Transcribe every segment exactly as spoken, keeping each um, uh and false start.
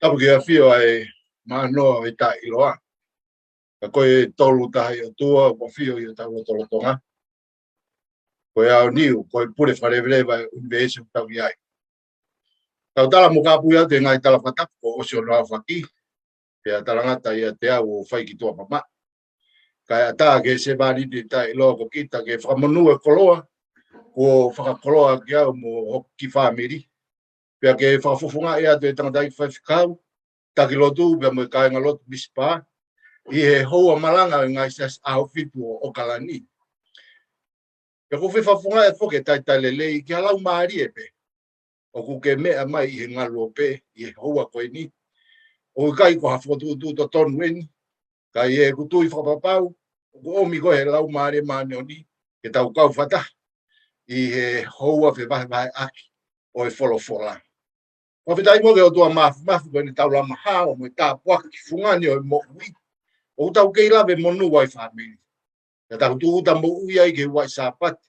ʻApu ke afio ai manoa e taʻiloa. Ka ko e tolu taha ʻi ʻOtua, ʻoku afio ʻi hotau lotolotonga. Ko e aoniu, ko e pule fakaleveleva e ʻunivēsi ʻoku tau ʻi ai. Tau tala mo kāpui atu e ngaahi tala fakatapu kuo ʻosi hono aofaki. Pea talangata ʻiate au ʻo fai ki tuʻa mamaʻo. Kae ʻatā ke sevāniti taʻiloa ko kita ke fakamonū e koloa kuo fakakoloa kiate au mo hoku kiʻi fāmili. Pea ke fakafofongaʻi atu e tangataʻeiki faifekau, taki lotu, pea mo e kāingalotu misipā, ʻi he houa malanga ʻo e ngaahi siasi ʻAhofitu ʻo ʻAokalani. Pea ʻoku ou fie fakafofongaʻi atu foki e talitali lelei ki ha laumālie pē ʻoku ke meʻa mai ʻi he ngaluope ʻi he houa ko eni. ʻOku ʻikai ko ha fokotuʻutuʻu totonu eni, ka ʻi heʻeku tui fakapapau, ʻoku ʻomi koe ʻe he Laumālie Māʻoniʻoni ke tau kau fakataha ʻi he houa fevahevaheʻaki ʻo e folofola. Fakafetaʻi mo e ʻOtua Māfimafi ko ʻene taulama hao mo e tāpuaki fungani ʻo e moʻui, ʻoku tau kei lave monū ai fāmili. Ka tau tūʻuta moʻui ai ki he ua ʻi Sāpate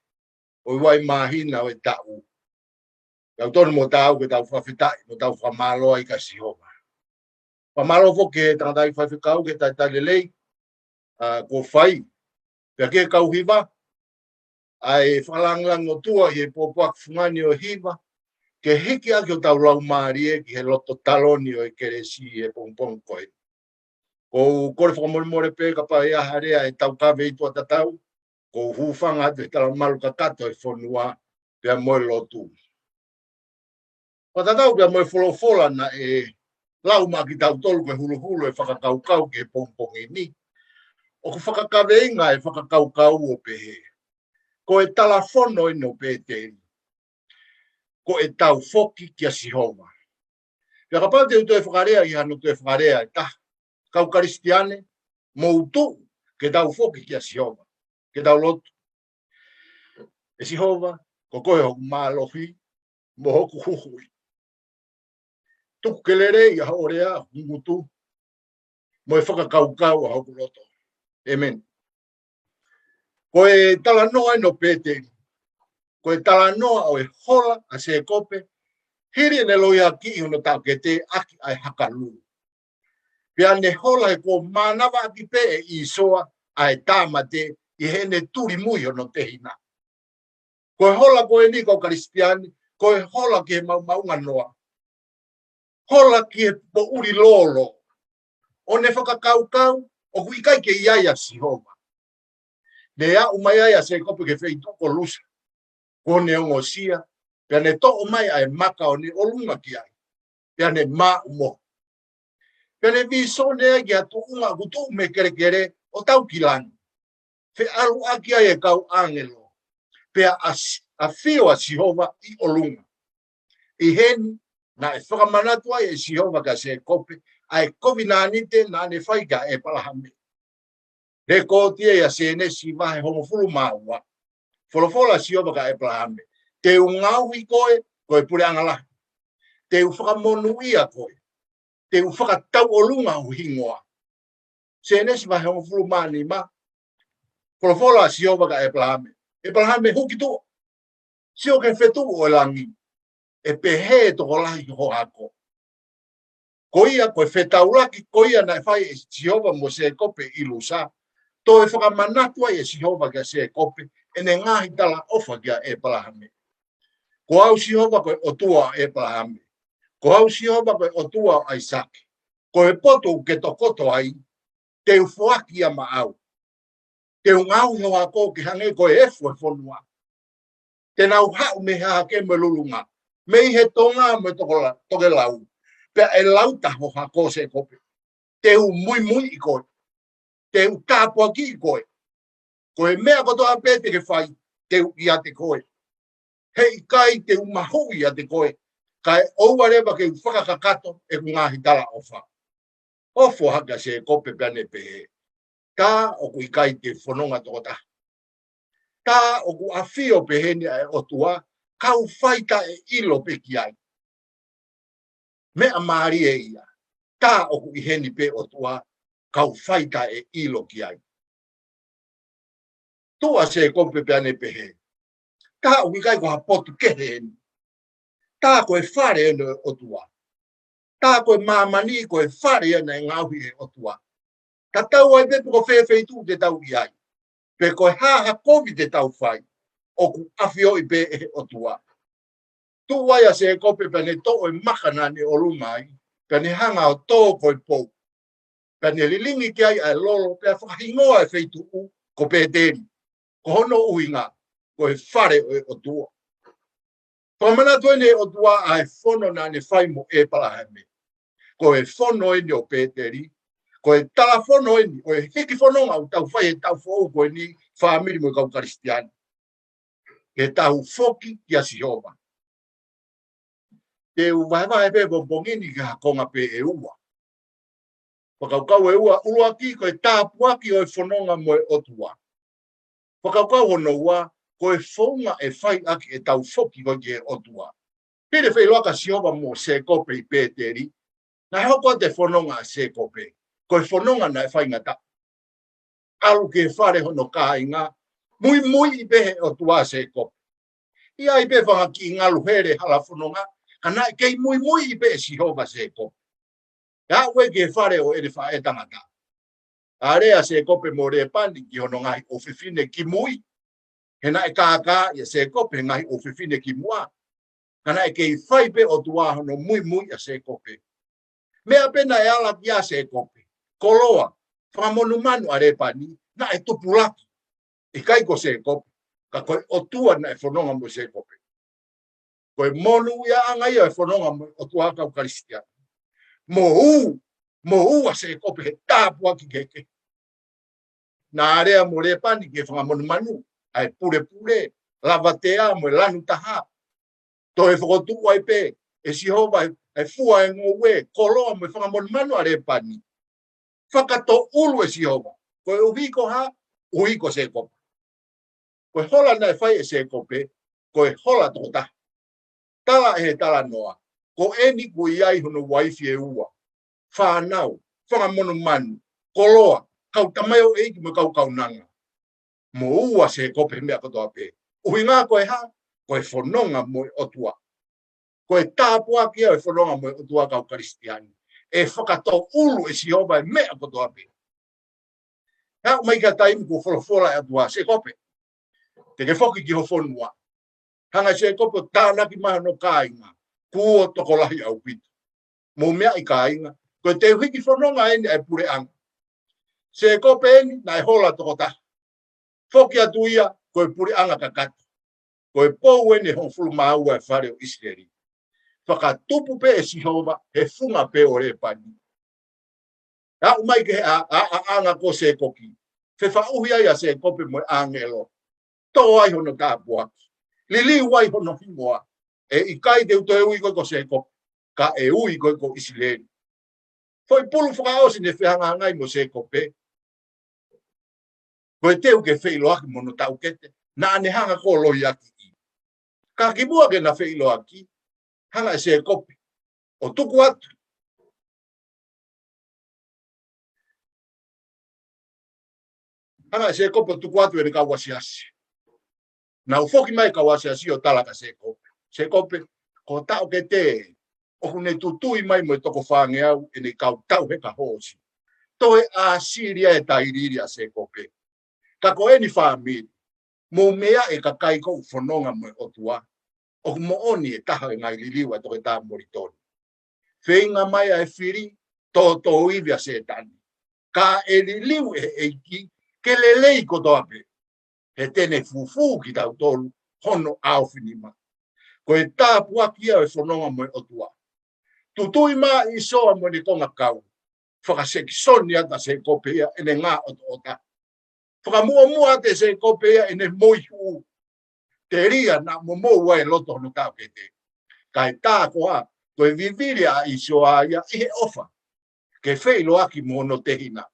ʻo e ua ʻi māhina ʻo e taʻu. Tau tonu mo tau ke tau fakafetaʻi mo tau fakamālō ai kia Sihova. Fakamālō foki ki he tangataʻeiki faifekau ki he talitali lelei, ʻa, kuo fai. Pea ki he kau hiva, ʻa e fakalāngilangi ʻOtua ʻi he pōpoaki fungani ʻo e hiva, ke hiki ʻaki hotau laumālie ki he loto taloni ʻo e kelesi ʻi he pongipongi ko eni. ʻOku ou kole fakamolemole pē kapau ʻe ʻi ai ha lea ʻe taukave ʻi tuʻa tatau, ʻoku ou hūfanga atu he talamalu kakato ʻo e fonua, pea mo e lotu. Fakatatau pea mo e folofola naʻe lau maʻa kitautolu ko e huluhulu e fakakaukau ki he pongipongi ni. ʻOku fakakaveinga e fakakaukau ʻo pehē: Ko e talafono eni ʻo Pēteli. Ko e tau foki kia Sihova. Pea kapau te u toe fakalea ʻi hano toe fakalea ʻe taha. Kau Kalisitiane, mou tuʻu ke tau foki kia Sihova. Ke tau lotu. ʻE Sihova, ko koe hoku mālohi mo hoku huhuʻi. Tuku ke lelei ʻa hoʻo lea ʻi hoku ngutu, mo e fakakaukau ʻa hoku loto. ʻĒmeni. Ko e talanoa eni ʻo Pēteli, ko e talanoa ʻo e hola ʻa Sēkope, hili ʻene loiakiʻi hono taʻokete ʻaki ʻa e haka lū. Pea ne hola he kuo mānavaʻaki pē ʻe ʻĪsoa ʻa e tāmate ʻi heʻene tulimui hono tehina. Ko e hola ko eni kau Kalisitiane, ko e hola ki he maomaonganoa. Hola ki he poʻuli lōlō. ʻO ne fakakaukau, ʻoku ʻikai ke ʻi ai ʻa Sihova. Ne aʻu mai ai ʻa Sēkope ki he feituʻu ko Lusa. Kuo ne ongosia, pea ne toʻo mai ʻa e maka ʻo ne ʻolunga ki ai. Pea ne maʻu mohe. Pea ne vīsone ai ki ha tuʻunga ʻoku tuʻu mei he kelekele ʻo tau ki langi. Feʻaluʻaki ai e kau ʻāngelo. Pea ʻa Si-, ʻafio ʻa Sihova ʻi ʻolunga. ʻI heni, naʻe fakamanatu ai ʻe Sihova kia Sēkope ʻa e kovinānite naʻa ne fai kia ʻĒpalahame. Lēkooti ia ʻia Sēnesi vahe hongofulu mā ua. Folofola ʻa Sihova kia ʻĒpalahame: Te u ngaohi koe ko e puleʻanga lahi. Te u fakamonūʻia koe. Te u fakatauʻolunga ho hingoa. Sēnesi vahe hongofulu mā nima. Folofola ʻa Sihova kia ʻĒpalahame: ʻĒpalahame, hū ki tuʻa. Sio ki he fetuʻu ʻo e langi. ʻE pehē e tokolahi ho hako. Ko ia, ko e fetaulaki ko ia naʻe fai ʻe Sihova mo Sēkope ʻi Lusa, toe fakamanatu ai ʻe Sihova kia Sēkope ʻene ngaahi talaʻofa kia ʻĒpalahame. Ko au Sihova ko e ʻOtua ʻo ʻĒpalahame. Ko au Sihova ko e ʻOtua ʻo ʻAisake. Ko e potu ʻoku ke tokoto ai, te u foaki ia maʻau. Te u ngaohi ho hako ke hangē ko e efu ʻo e fonua. Te nau haʻu mei he hahake mo e lulunga, mei he tonga mo e tokola-, tokelau. Pea ʻe lauta ho hako Sēkope. Te u muimuiʻi koe. Te u tāpuakiʻi koe. Ko e meʻa kotoa pē te ke fai, te u ʻiate koe. Heʻikai te u mahuʻi ʻiate koe, kae ʻoua leva ke u fakakakato ʻeku ngaahi talaʻofa. Ofo hake ʻa Sēkope pea ne pehē: Tā ʻoku ʻikai te u fononga tokotaha. Tā ʻoku ʻafio peheni ʻa e ʻOtua, kau fai taʻeʻilo pē ki ai. Meʻa mālie ia. Tā ʻoku ʻi heni pē ʻOtua, kau fai taʻeʻilo ki ai. Tuʻu ʻa Sēkope pea ne pehē: Tā ʻoku ʻikai ko ha potu kehe eni. Tā ko e fale eni ʻo e ʻOtua. Tā ko e māmani ko e fale ia naʻe ngaohi ʻe he ʻOtua. Tatau ai pē pe ko fē feituʻu te tau ʻi ai, pe ko e hā ha kovi te tau fai, ʻoku ʻafioʻi pē ʻe he ʻOtua. Tuʻu ai ʻa Sēkope pea ne toʻo e maka naʻa ne ʻolunga ai, pea ne hanga ʻo tō ko e pou. Pea ne lilingi ki ai ʻa e lolo, pea fakahingoa e feituʻu ko Pēteli. Ko hono ʻuhinga, ko e fale ʻo e ʻOtua. Fakamanatu ʻe he ʻOtua ʻa e fono naʻa ne fai mo ʻĒpalahame. Ko e fono eni ʻo Pēteli, ko e talafono eni ʻo e hiki fononga ʻoku tau fai he taʻu foʻou ko eni, fāmili mo e kau Kalisitiane. Ke tau foki kia Sihova. Te u vahevahe pē pongipongi ni ki ha konga pē ʻe ua. Fakakaukau ʻe ua, ʻuluaki ko e tāpuaki ʻo e fononga mo e ʻOtua. Fakakaukau hono ua, ko e founga ʻe fai ʻaki ʻetau foki ko ē ki he ʻOtua. Pea ne feʻiloaki ʻa Sihova mo Sēkope ʻi Pēteli, naʻe hoko atu e fononga ʻa Sēkope ko e fononga naʻe faingataʻa. ʻAlu ki he fale hono kāinga, muimuiʻi pē he ʻOtua ʻa Sēkope. ʻI ai pē fanga kiʻi ngalu hele hala fononga, ka naʻe kei muimuiʻi pē ʻe Sihova ʻa Sēkope. Pea aʻu ki he fale ʻo ʻene faʻētangata. Pea lea ʻa Sēkope mo Lēpani ki hono ngaahi ʻofefine kimui. He naʻe kākaaʻi ʻa Sēkope he ngaahi ʻofefine kimuʻa. Ka naʻe kei fai pē ʻOtua hono muimuiʻi ʻa Sēkope. Meʻa pē naʻe ala ki ai ʻa Sēkope, koloa, fanga monumanu ʻa Lēpani, naʻe tupulaki. ʻIkai ko Sēkope, ka ko e ʻOtua naʻe fononga mo Sēkope. Ko e monūʻiaʻanga ia ʻo e fononga mo e ʻOtua, kau Kalisitiane. Moʻui, moʻui ʻa Sēkope he tāpuaki kehekehe. Naʻe lea mo Lēpani ki he fanga monumanu, ʻa e pulepule, lavatea mo e lanu taha. Toe fokotuʻu ai pē ʻe Sihova ʻa e fua ʻo e ngoue, koloa mo e fanga monumanu ʻa Lēpani. Fakatoʻulu ʻe Sihova. Koeʻuhi ko e hā? Koeʻuhi ko Sēkope. Ko e hola naʻe fai ʻe Sēkope, ko e hola tokotaha. Tala ʻe he talanoa, ko eni kuo ʻi ai hono uaifi ʻe ua, fānau, fanga monumanu, koloa, kau tamaioʻeiki mo e kau kaunanga. Moʻua ʻa Sēkope he meʻa kotoa pē. ʻUhinga ko e hā? Ko e fononga mo e ʻOtua. Ko e tāpuaki ia ʻo e fononga mo e ʻOtua, kau Kalisitiane. ʻE fakatoʻulu ʻe Sihova e meʻa kotoa pē. He aʻu mai ki he taimi kuo folofola ʻe he ʻOtua, Sēkope, te ke foki ki ho fonua. Hanga ʻe Sēkope ʻo tānaki mai hono kāinga, kuo tokolahi ʻaupito. Mou meaʻi kāinga, ko e teu hiki fononga eni ʻa e puleʻanga. Sēkope eni naʻe hola tokotaha. Foki atu ia ko e puleʻanga kakato. Ko e pou eni ʻe hongofulu mā ua ʻo e fale ʻo ʻIsileli. Fakatupu pē ʻe Sihova he funga pē ʻo Lēpani. Aʻu mai ki he ʻa, ʻa, ʻa, ʻaʻanga ko Sēkope. Fefaʻuhi ai ʻa Sēkope mo e ʻāngelo. Tō ai hono tāpuaki. Liliu ai hono hingoa. ʻE ʻikai te u toe ui koe ko Sēkope, ka ʻe ui koe ko ʻIsileli. Foʻi pulu fakaʻosi ne fehangahangai mo Sēkope. Ko e teu ke feʻiloaki mo hono taʻokete, naʻa ne hanga ko ē ʻo lohiakiʻi. Ka kimuʻa ke na feʻiloaki, hanga ʻe Sēkope ʻo tuku atu. Hanga ʻe Sēkope ʻo tuku atu ʻene kau asiasi. Nau foki mai kau asiasi ʻo tala kia Sēkope. Sēkope, ko e taʻokete ʻoku ne tutui mai mo e toko fāngeau ʻene kau tauheka hoosi. Toe ʻāsili ʻa e tailiili ʻa Sēkope. Ka ko eni fāmili, mou meaʻi e kakai ʻoku fononga mo e ʻOtua, ʻoku moʻoni e taha e ngaahi liliu ʻa e toketā Molitoni. Feinga mai ʻa e fili, tōtōivi ʻa Sētane. Ka ʻe liliu ʻe he ʻEiki ke lelei kotoa pē. He te ne fufū kitautolu hono ʻaofinima. Ko e tāpuaki ia ʻo e fononga mo e ʻOtua. Tutui mai ʻa ʻĪsoa mo ʻene kongakau. Fakasekisoni atu ʻa Sēkope ia ʻene ngaʻotoʻota. Fakamuʻomuʻa atu ʻe Sēkope ia ʻene moihū. Telia naʻa momou ai e loto hono taʻokete. Kae tā koā, ko e vivili ʻa ʻĪsoa ia ʻi he ʻofa ke feʻiloaki mo hono tehina.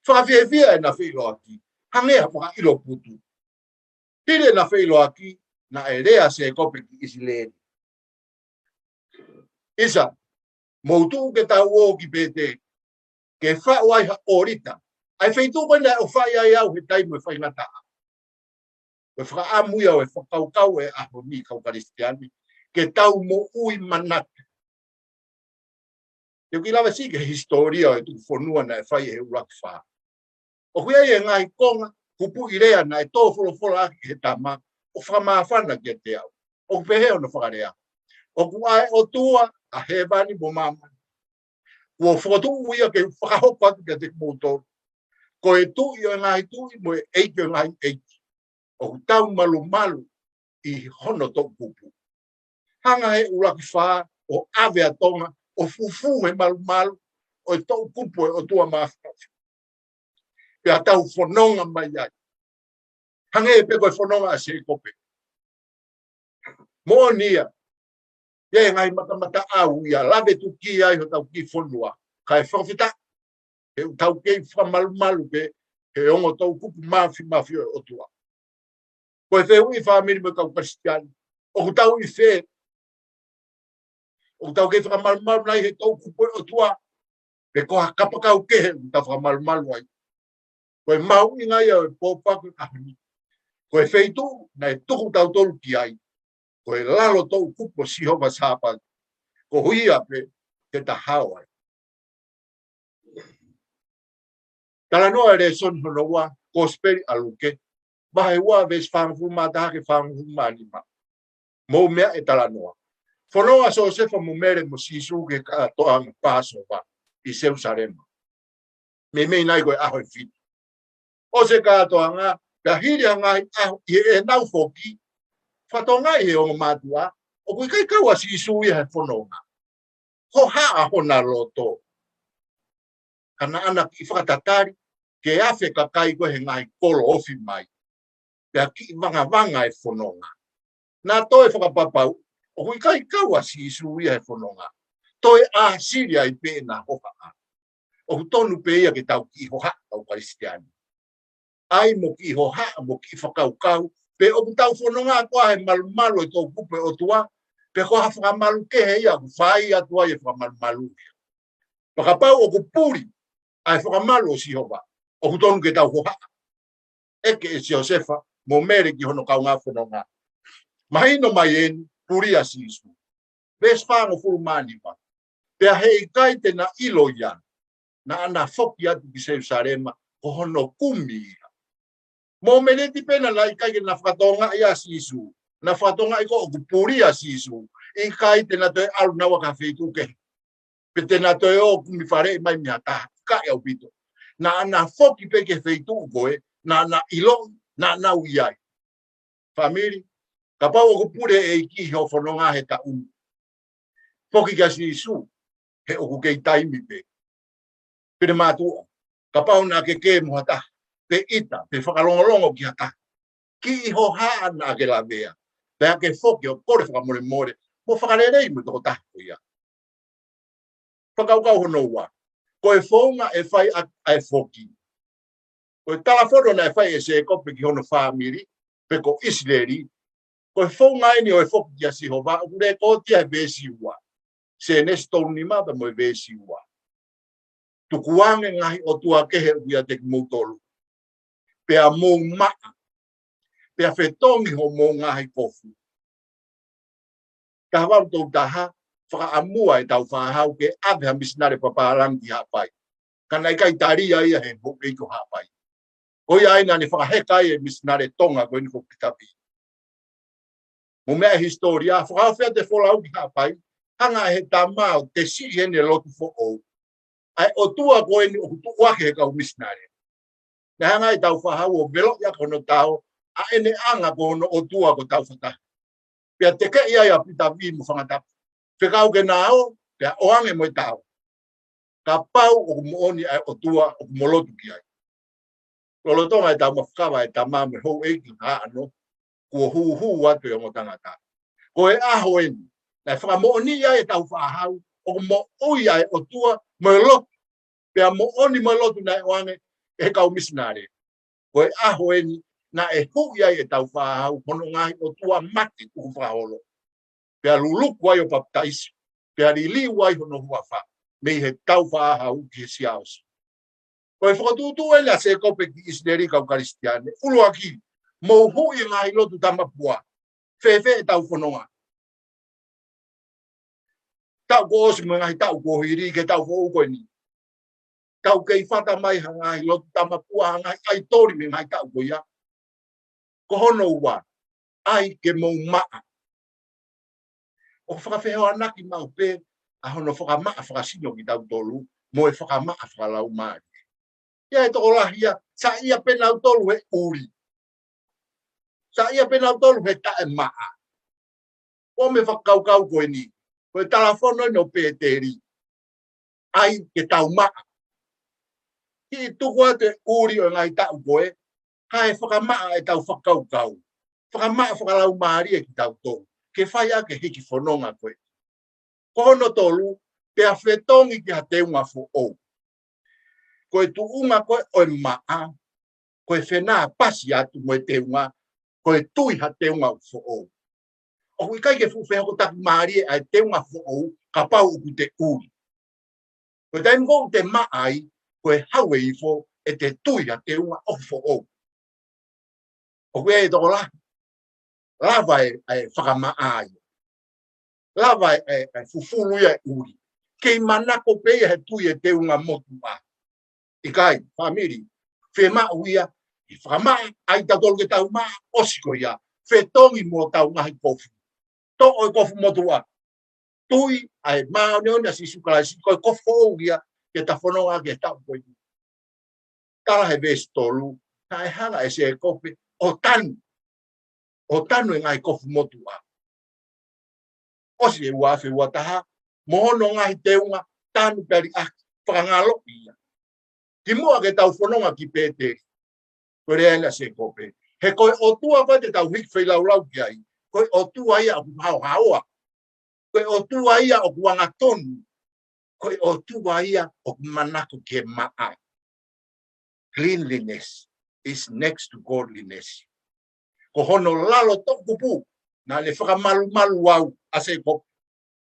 Fakafiefia ʻena feʻiloaki, hangē ha fakaʻilo putu. Hili ʻena feʻiloaki, naʻe lea ʻa Sēkope ki ʻIsileli. ʻIsa, mou tuʻu ke tau ō ki Pēteli, ke faʻu ai ha ʻōlita. ʻA e feituʻu ko ē naʻe ʻofaʻi ai au he taimi ʻo e faingataʻa. Ko e fakaʻamu ia ʻo e fakakaukau ʻo e ʻaho ni, kau Kalisitiane, ke tau moʻui manatu. Te u kiʻi lave siʻi ki he hisitōlia ʻo e tuku fonua naʻe fai ʻe he ʻUluaki Fā. ʻOku ʻi ai e ngaahi konga kupuʻi lea naʻe tō folofola ʻaki ʻe he Tama ʻo fakamāfana kiate au. ʻOku pehē hono fakalea: ʻOku ʻa e ʻOtua ʻa hēvani mo māmani. Kuo fokotuʻu ia ke fakahoko atu kiate kimoutolu. Ko e Tuʻi ʻo e ngaahi tuʻi mo e ʻEiki ʻo e ngaahi ʻeiki. ʻOku tau malumalu ʻi hono toʻukupu. Hanga ʻe he ʻUluaki Fā ʻo ʻave ʻa Tonga ʻo fufū he malumalu ʻo e toʻukupu ʻo e ʻOtua Māfimafi. Pea tau fononga mai ai. Hangē pē ko e fononga ʻa Sēkope. Moʻoni ia. ʻI ai e ngaahi matamataʻau ia, lave tuki ai hotau kiʻi fonua. Kae fakafetaʻi, he ʻoku tau kei fakamalumalu pē he ongo toʻukupu māfimafi ʻo e ʻOtua. Ko e fehuʻi, fāmili mo e kau Kalisitiane, ʻoku tau ʻi fē? ʻOku tau kei fakamalumalu nai he toʻukupu ʻo e ʻOtua, pe ko ha kapakau kehe ʻoku tau fakamalumalu ai? Ko e mahuʻinga ia ʻo e pōpoaki ʻo e ʻaho ni. Ko e feituʻu naʻe tuku tautolu ki ai, ko e lalo toʻukupu ʻo Sihova Sāpaoti. Ko ia pē te ta hao ai. Talanoa e lēsoni hono ua, Kosipeli ʻa Luke, vahe ua, veesi fāngofulu mā taha ki he fāngofulu mā nima. Mou meaʻi e talanoa. Fononga ʻa Siosefa mo Mele mo Sīsū ki he kātoanga Pāsova ʻi Selusalema. Meimei nai ko e ʻaho ʻe fitu. ʻOsi e kātoanga, pea hili ha ngaahi ʻaho ʻi heʻenau foki, fakatokangaʻi ʻe he ongo mātuʻa ʻoku ʻikai kau ʻa Sīsū ia he fononga. Hohaʻa hona loto. Ka naʻa na kiʻi fakatatali ke afe kakai ko ē he ngaahi kolo ofi mai. Pea kiʻi vangavanga e fononga. Naʻa toe fakapapauʻi ʻoku ʻikai kau ʻa Sīsū ia he fononga. Toe ʻāsili ai pē ʻena hohaʻa. ʻOku tonu pē ia ke tau kiʻi hohaʻa, kau Kalisitiane. ʻAi mo kiʻi hohaʻa mo kiʻi fakakaukau pe ʻoku tau fononga koā he malumalu ʻo e toʻukupu ʻo e ʻOtua, pe ko ha fakamalu kehe ia ʻoku fai atu ai e fakamalumalu ia. Pea kapau ʻoku puli ʻa e fakamalu ʻo Sihova, ʻoku tonu ke tau hohaʻa. ʻEke ʻe Siosefa mo Mele ki hono kaungā fononga. Mahino mai eni, puli ʻa Sīsū. Veesi fāngofulu mā nima. Pea heʻikai te na ʻilo ia, naʻa na foki atu ki Selusalema, ko hono kumi ia. Mōmeniti pē naʻe ʻikai ke na fakatokangaʻi ʻa Sīsū. Na fakatokangaʻi ko ʻoku puli ʻa Sīsū, ʻikai te na toe ʻalu naua ki ha feituʻu kehe. Pe te na toe ō kumi faleʻi mai mei ha taha, ʻikai ʻaupito. Naʻa na foki pē ki he feituʻu ko ē naʻa na ʻiloʻi naʻa nau ʻi ai. Fāmili, kapau ʻoku puli e ʻEiki ʻi hoʻo fononga he taʻu ni, foki kia Sīsū, he ʻoku kei taimi pē. Pea mātuʻa, kapau naʻa ke kē mo ha taha, pe ʻita, pe fakalongolongo ki ha taha, kiʻi hohaʻa naʻa ke lavea, pea ke foki ʻo kole fakamolemole mo fakalelei mo e tokotaha ko ia. Fakakaukau hono ua. Ko e founga ʻe fai ʻaki ʻa e foki. Ko e talafono naʻe fai ʻe Sēkope ki hono fāmili, pe ko ʻIsileli. Ko e founga eni ʻo e foki kia Sihova, ʻoku lēkooti ia he veesi ua. Sēnesi tolu nima pea mo e veesi ua. Tukuange ngaahi ʻotua kehe ʻoku ʻiate kimoutolu. Pea mou maʻa. Pea fetongi hoʻomou ngaahi kofu. Taha valu tolu taha, fakaʻamua ʻe Tāufaʻāhau ke ʻave ha misinale papālangi ki Haʻapai. Ka naʻe ʻikai tali ia ʻe he houʻeiki ʻo Haʻapai. Ko ia ai naʻa ne fakaheka ai e misinale Tonga ko eni ko Pita Vī. Mou meaʻi e hisitōlia, fakahaofi atu e folau ki Haʻapai, hanga ʻe he Tama ʻo tesiʻi heʻene lotu foʻou ʻa e ʻotua ko eni ʻoku tuʻuaki ʻe he kau misinale. Naʻe hanga ʻe Tāufaʻāhau ʻo veloʻi ʻaki hono tao ʻa ʻene ʻanga ko hono ʻotua ko Tāufatahi. Pea tekeʻi ai ʻa Pita Vī mo Fangatapu. Fekau ke na ō, pea ʻoange mo e tao. Kapau ʻoku moʻoni ʻa e ʻOtua ʻoku mo lotu ki ai. Lolotonga e taumafa kava ʻa e Tama mo e houʻeiki ʻo Haʻano, kuo hūhū atu e ongo tangata. Ko e ʻaho eni, naʻe fakamoʻoni ai ʻe Tāufaʻāhau ʻoku moʻui ʻa e ʻOtua mo e lotu, pea moʻoni mo e lotu naʻe ʻoange ʻe he kau misinale. Ko e ʻaho eni, naʻe huʻi ai ʻe Tāufaʻāhau hono ngaahi ʻotua mate tukufakaholo. Pea luluku ai ʻo papitaiso, pea liliu ai hono huafa mei he Tāufaʻāhau ki he Siaosi. Ko e fokotuʻutuʻu eni ʻa Sēkope ki ʻIsileli, kau Kalisitiane. ʻUluaki, mou huʻi e ngaahi lotu tamapua. Fēfē ʻetau fononga? Taʻu kuo ʻosi mo e ngaahi taʻu kuo hili ki he taʻu foʻou ko eni. Tau kei fata mai ha ngaahi lotu tamakuʻa, ha ngaahi ʻaitoli mei he ngaahi taʻu ko ia. Ko hono ua, ʻai ke mou maʻa. ʻOku fakafehoanaki maʻu pē ʻa hono fakamaʻa fakasino kitautolu mo e fakamaʻa fakalaumālie. ʻI ai e tokolahi ia, saiʻia pē nautolu he ʻuli. Saiʻia pē nautolu he taʻemaʻa. ʻO mei he fakakaukau ko eni, ko e talafono ʻeni ʻo Pēteli. ʻAi ke tau maʻa. Kiʻi tuku atu e ʻuli ʻo e ngaahi taʻu ko ē, kae fakamaʻa ʻetau fakakaukau. Fakamaʻa fakalaumālie kitautolu ke fai ʻaki e hiki fononga ko ē. Ko hono tolu, pea fetongi ki ha teunga foʻou. Ko e tuʻunga ko ē ʻo e maʻa, ko e fenāpasi atu mo e teunga, ko e tui ha teunga foʻou. ʻOku ʻikai ke fuʻu fehokotaki mālie ʻa e teunga foʻou kapau ʻoku te ʻuli. Ko e taimi ko ē ʻoku te maʻa ai, ko e hau e ifo ʻete tui ha teunga ʻoku foʻou. ʻOku ʻi ai e tokolahi, lava e, e fakamaʻa ia. Lava e, e, e fufulu ia e ʻuli. Kei manako pē ia he tui e teunga motuʻa. ʻIkai, fāmili, fiemaʻu ia, ʻi he fakamaʻa, ʻai tautolu ke tau maʻa, ʻosi ko ia, fetongi mo hotau ngaahi kofu. Toʻo e kofu motuʻa. Tui ʻa e māʻoniʻoni ʻa Sīsū Kalaisi, ko e kofu foʻou ia ke ta fononga ki he taʻu ko eni. Tala he veesi tolu, naʻe hanga ʻe Sēkope ʻo tanu. ʻO tanu e ngaahi kofu motuʻa. ʻOsi e ua afe ua taha, mo hono ngaahi teunga, tanu pea liʻaki, fakangaloʻi ia. Kimuʻa ke tau fononga ki Pēteli. Ko e lea ʻeni ʻa Sēkope. He ko e ʻOtua ko ē te tau hiki feilaulau ki ai. Ko e ʻOtua ia ʻoku haohaoa. Ko e ʻOtua ia ʻoku angatonu. Ko e ʻOtua ia ʻoku manako ke maʻa. Cleanliness is next to godliness. Ko hono lalo toʻukupu, naʻa ne fakamalumalu au ʻa Sēkope.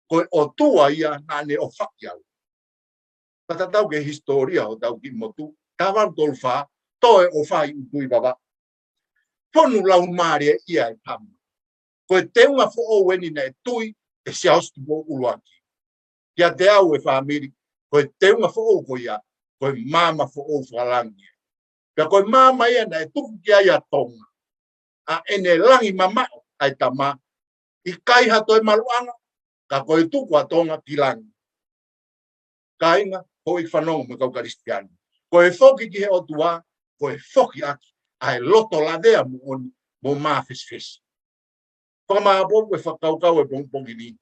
Ko e ʻOtua ia naʻa ne ʻofaʻi au. Ka tatau ki he hisitōlia ʻo hotau kiʻi motu, taha valu tolu fā, toe ʻofa ʻi ʻUtuʻi Vavaʻu. Fonu laumālie ia e tama. Ko e teunga foʻou ʻeni naʻe tui ʻe Siaosi Tupou ʻUluaki. Kiate au e fāmili, ko e teunga foʻou ko ia, ko e maama foʻou fakalangi. Pea ko e maama ia naʻe tuku ki ai ʻa Tonga. ʻA ʻene langi mamaʻo ʻa e tama, ʻikai ha toe maluʻanga, ka ko e tuku ʻa Tonga ki langi. Kāinga, houʻeiki fanongo mo e kau Kalisitiane. Ko e foki ki he ʻOtua, ko e foki ʻaki ʻa e loto lavea moʻoni mo māfesifesi. Fakamāʻopoʻopo e fakakaukau e pongipongi ni.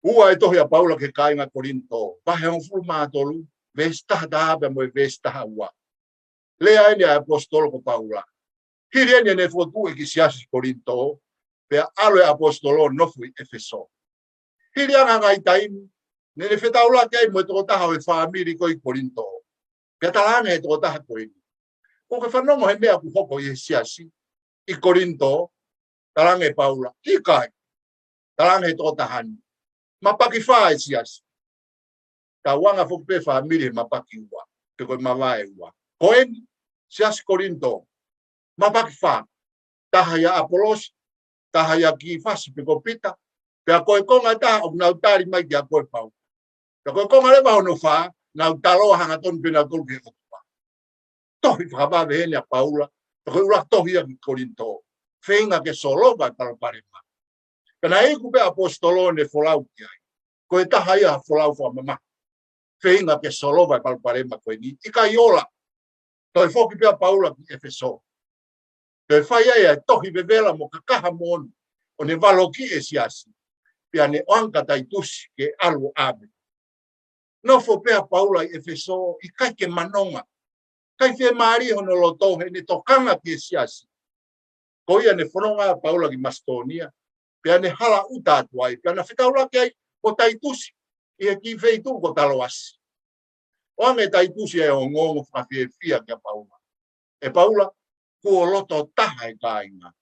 Ua e tohi ʻa Paula ki he kāinga Kolinitō, vahe hongofulu mā tolu, veesi taha taha pea mo e veesi taha ua. Lea ʻeni ʻa e ʻaposetolo ko Paula. Hili ʻeni ʻene fokotuʻu e kiʻi siasi Kolinitō, pea ʻalu e ʻaposetolo ʻo nofo ʻi ʻEfesō. Hili ʻa e ngaahi taimi, naʻa ne fetaulaki ai mo e tokotaha ʻo e fāmili ko ē ʻi Kolinitō. Pea talaange he tokotaha ko eni, kuo ke fanongo he meʻa kuo hoko ʻi he siasi ʻi Kolinitō? Talaange ʻe Paula, ʻikai. Talaange he tokotaha ni, mapaki fā e siasi. Tauanga foki pē fāmili he mapaki ua, pe ko e mavae ua. Ko eni, siasi Kolinitō, mapaki fā. Taha ʻia ʻApolosi, taha ʻia Kīfasi pe ko Pita, pea ko e konga ʻe taha ʻoku nau tali mai kia koe Paula. Pea ko e konga leva hono fā, nau taloa hangatonu pē nautolu ki he ʻOtua. Tohi fakavave ʻeni ʻa Paula, pea ko e ʻuluaki tohi ia ki Kolinitō. Feinga ke solova e palopalema. Pea naʻe iku pē ʻaposetolo ʻo ne folau ki ai. Ko e taha ia folau fakamamahi. Feinga ke solova e palopalema ko eni. ʻIkai ola. Toe foki pē ʻa Paula ki ʻEfesō. Toe fai ai e tohi vevela mo kakaha moʻoni, ʻo ne valokiʻi e siasi. Pea ne ʻoange kia Taitusi ke ʻalu ʻo ʻave. Nofo pē ʻa Paula ʻi ʻEfesō, ʻikai ke manonga. ʻIkai fiemālie hono loto heʻene tokanga ki he siasi. Ko ia ne fononga ʻa Paula ki Masitōnia, pea ne hala ʻuta atu ai, pea na fetaulaki ai mo Taitusi, ʻi he kiʻi feituʻu ko Taloasi. ʻOange ʻe Taitusi e ongoongo fakafiefia kia Paula. ʻE Paula, kuo loto taha e kāinga.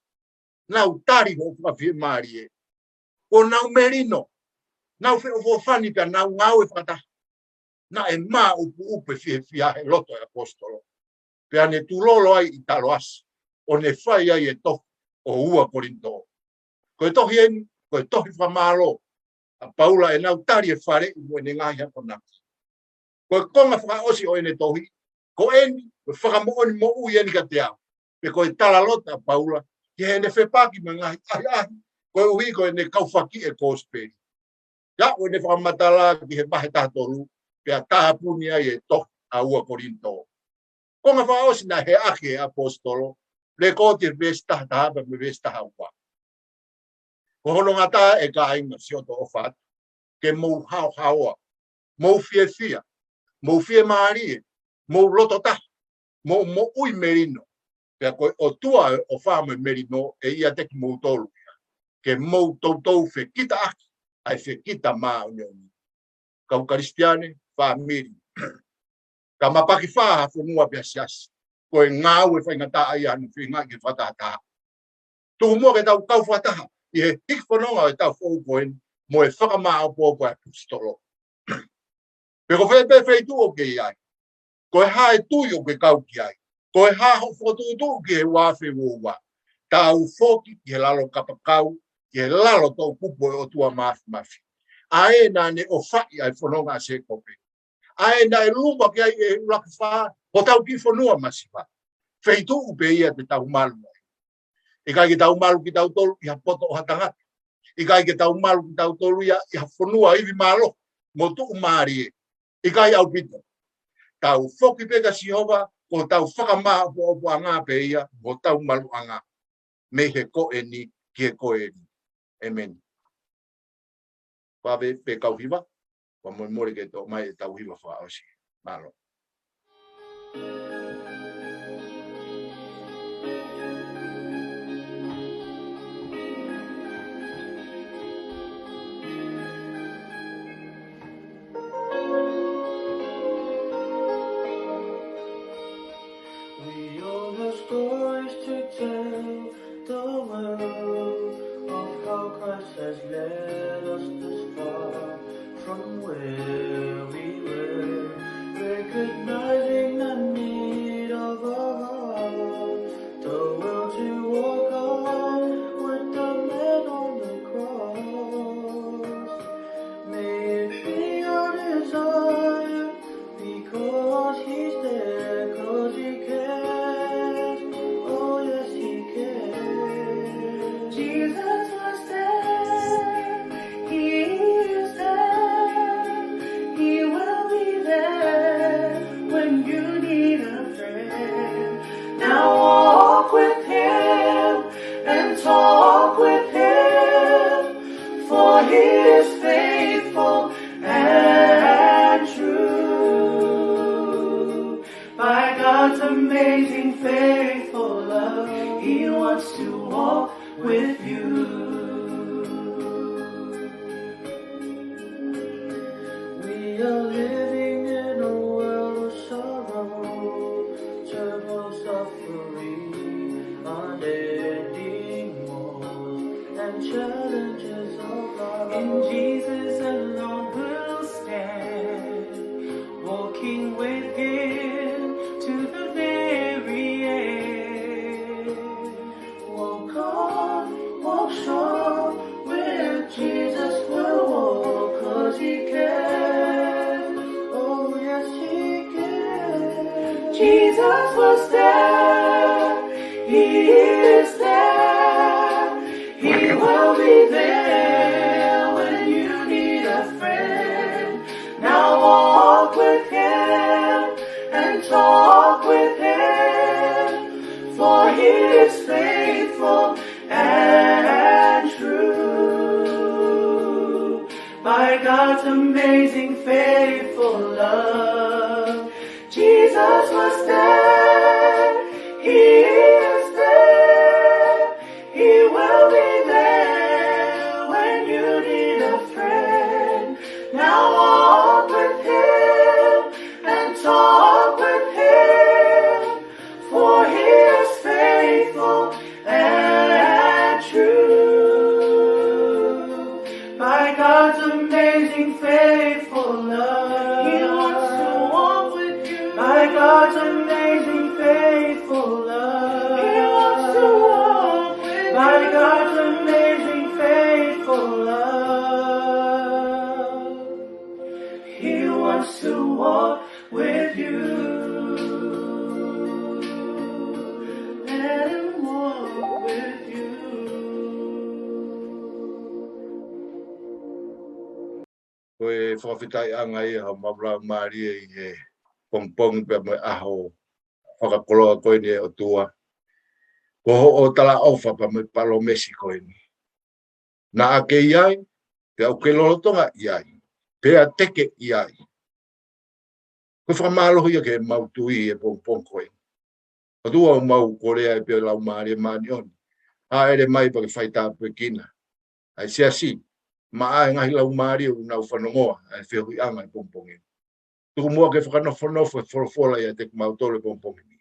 Nau tali hoʻo fakafiemālie. Kuo nau melino. Nau feʻofoʻofani pea nau ngāue fakataha. Naʻe maʻupuʻupu e fiefia he loto e ʻaposetolo. Pea ne tulolo ai ʻi Taloasi, ʻo ne fai ai e tohi ʻo ua Kolinitō. Ko e tohi ʻeni, ko e tohi fakamālō. ʻa Paula ʻenau tali e faleʻi mo ʻene ngaahi akonaki. Ko e konga fakaʻosi ʻo ʻene tohi, ko eni, ko e fakamoʻoni moʻui eni kiate au. Pe ko e talaloto ʻa Paula, ki heʻene fepaki mo e ngaahi ʻahiʻahi, koeʻuhi ko ʻene kau faki e kosipeli. Ka ʻoku ne fakamatala ki he vahe taha tolu, pea tāpuni ai e tohi ʻa ua Kolinitō. Konga fakaʻosi naʻe heʻaki ʻe he ʻaposetolo, lekooti e veesi taha taha pea mo e veesi taha ua. Ko hono ngata ē kāinga, siʻoto ʻofa atu, ke mou haohaoa, mou fiefia, mou fiemālie, mou loto taha, mou moʻui melino. Pea ko e ʻOtua ʻo e ʻofa mo e melino ʻe ʻiate kimoutolu ia. Ke mou toutou fekitaʻaki ʻa e fekita māʻoniʻoni. Kau Kalisitiane, fāmili. Ka mapaki fā ha fonua pe ha siasi, ko e ngāue faingataʻa ia ʻa hono feinga ke fakatahataha. Tuku muʻa ke tau kau fakataha ʻi he hiki fononga ʻo e taʻu foʻou ko eni mo e fakamāʻopoʻopo ʻa e ʻaposetolo. Pe ko fē pē feituʻu ʻoku ke ʻi ai, ko e hā e tui ʻoku ke kau ki ai, ko e hā hoʻo fokotuʻutuʻu ki he ua afe ua ua, tau foki ki he lalo kapakau, ki he lalo toʻukupu ʻo e ʻOtua Māfimafi. ʻA ē naʻa ne ʻofaʻi ʻa e fononga ʻa Sēkope. ʻA ē naʻe luma ki ai ʻe he ʻuluaki fā hotau kiʻi fonua masiva. Feituʻu pē ia te tau malu ai. ʻIkai ke tau malu kitautolu ʻi ha poto ʻo ha tangata. ʻIkai ke tau malu kitautolu ia ʻi ha fonua ivi mālohi mo tuʻumālie. ʻIkai ʻaupito. Tau foki pē kia Sihova, ko hotau fakamāʻopoʻopoʻanga pē ia, mo hotau maluʻanga. Mei he ko eni ki he ko eni. ʻĒmeni. Vave pē kau hiva, ʻoua muimui ke toʻo mai ʻetau hiva fakaʻosi. Mālō. We all have stories to tell the world of how Christ has led us this far from where we were, recognizing the need of our heart, the world to walk on with the man on the cross. May it be our desire because he's there, 'cause he cares. Oh, yes, he cares. Jesus was there. He is there. He will be there when you need a friend. Now walk with him and talk with him, for he is faithful and true. By God's amazing faithful love, he wants to walk with you. We are living in a world of sorrow, turmoil, suffering, unending wars, and challenges of life. In Jesus alone we'll stand, walking with him to the very end. Walk on, walk strong, with Jesus we'll walk, 'cause he cares. Oh, yes, he cares. Jesus was there, he is there, he will be there when you need a friend. Now walk with him and talk with him, for he is faithful and true. By God's amazing faithful love, Jesus was there, he is there, he will be there when you need a friend. Now walk with him and talk with him, for he is faithful and true. By God's amazing faithful love, he wants to walk with you. By God's amazing faithful love, he wants to walk with you. By God's amazing faithful love. To walk with you. Let him walk with you. Ko e fakafetaʻiʻanga ia ʻo e mau laumālie ʻi he pongipongi pea mo e ʻaho fakakoloa ko eni ʻe ʻOtua. Ko hoʻo talaʻofa pea mo e palōmesi ko eni. Naʻa ke ʻi ai, pea ʻoku ke lolotonga ʻi ai, pea te ke ʻi ai. Ko e fakamālohi ia ke mau tui he pongipongi ko eni. ʻOtua, ʻoku mau kolea ai pē ʻa e Laumālie Māʻoniʻoni. Hāʻele mai pea ke faitāpuekina ʻa e siasi, maʻa e ngaahi laumālie ʻoku nau fanongoa ʻa e feohiʻanga he pongipongi ni. Tuku muʻa ke fakanofonofo e folofola ʻiate kimautolu he pongipongi ni.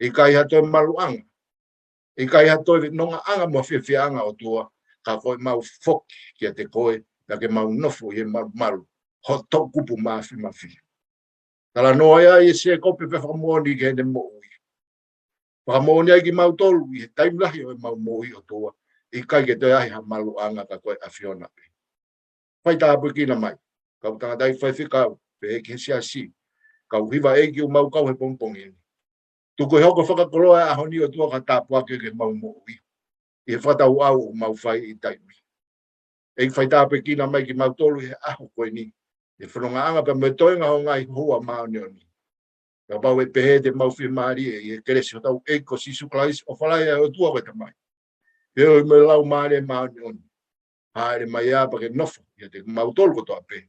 ʻIkai ha toe maluʻanga, ʻikai ha toe nongaʻanga mo e fiefiaʻanga, ʻOtua, ka ko e mau foki kiate koe, pea ke mau nofo ʻi he malumalu ho toʻukupu māfimafi. Talanoa ia ʻia Sēkope pea fakamoʻoni ki heʻene moʻui. Fakamoʻoni ai kimautolu ʻi he taimi lahi ʻo e mau moʻui, ʻOtua, ʻikai ke toe ʻi ai ha maluʻanga ka ko e ʻAfiona pē. Faitāpuekina mai kau tangataʻeiki faifekau, pea ki he siasi, kau hiva ʻeiki ʻoku mau kau he pongipongi ni. Tuku ke hoko e fakakoloa ʻo e ʻaho ni, ʻOtua, ke tāpuakiʻi ʻemau moʻui ʻi he fakatauʻau ʻoku mau fai ʻi taimi. ʻEiki, faitāpuekina mai kimautolu he ʻaho ko eni, he fonongaʻanga pea mo e toenga ʻo e ngaahi houa māʻoniʻoni. Kapau ʻe pehē te mau fiemālie ʻi he kelesi ʻa hotau ʻEiki ko Sīsū Kalaisi, ʻofa lahi ʻa e ʻOtua ko e Tamai, feohi mo e Laumālie Māʻoniʻoni, hāʻele mai ia pea ke nofo ʻiate kimautolu kotoa pē,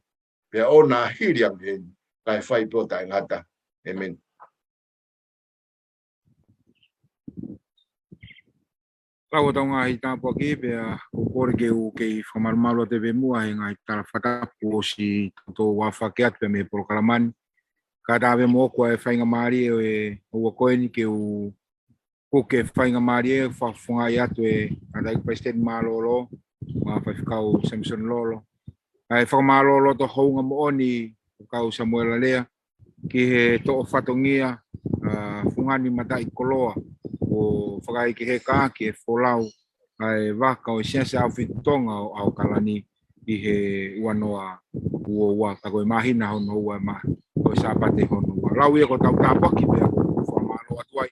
pea ʻoua naʻa hili ange heni, kae fai pē ʻo taʻengata. ʻĒmeni. Lau ʻetau ngaahi tāpuaki, pea ʻoku ou kole ke u kei fakamalumalu atu pē muʻa he ngaahi tala fakatapu kuo ʻosi toutou aofaki atu pē mei he polokalama ni. Kae ʻatā pē moʻoku ʻa e faingamālie ʻo e houa ko eni ke u puke faingamālie, fakafofongaʻi atu e tangataʻeiki palesiteni mālōlō, Mafaifekau Samisoni Lolo. ʻA e fakamālō loto houngaʻia moʻoni ʻa e kau Samuela Lea ki he toʻo fatongia, ʻa, fungani mataʻikoloa ʻo fakaʻeiki heka ki he folau ʻa e vaka ʻo e Siasi ʻAhofitu Tonga ʻo ʻAokalani ʻi he ua noa ua ua, ka ko e māhina hono ua ʻe mā, ko e Sāpate hono ua. Lau ia ko ʻetau tāpuaki pea ʻoku ou fakamālō atu ai.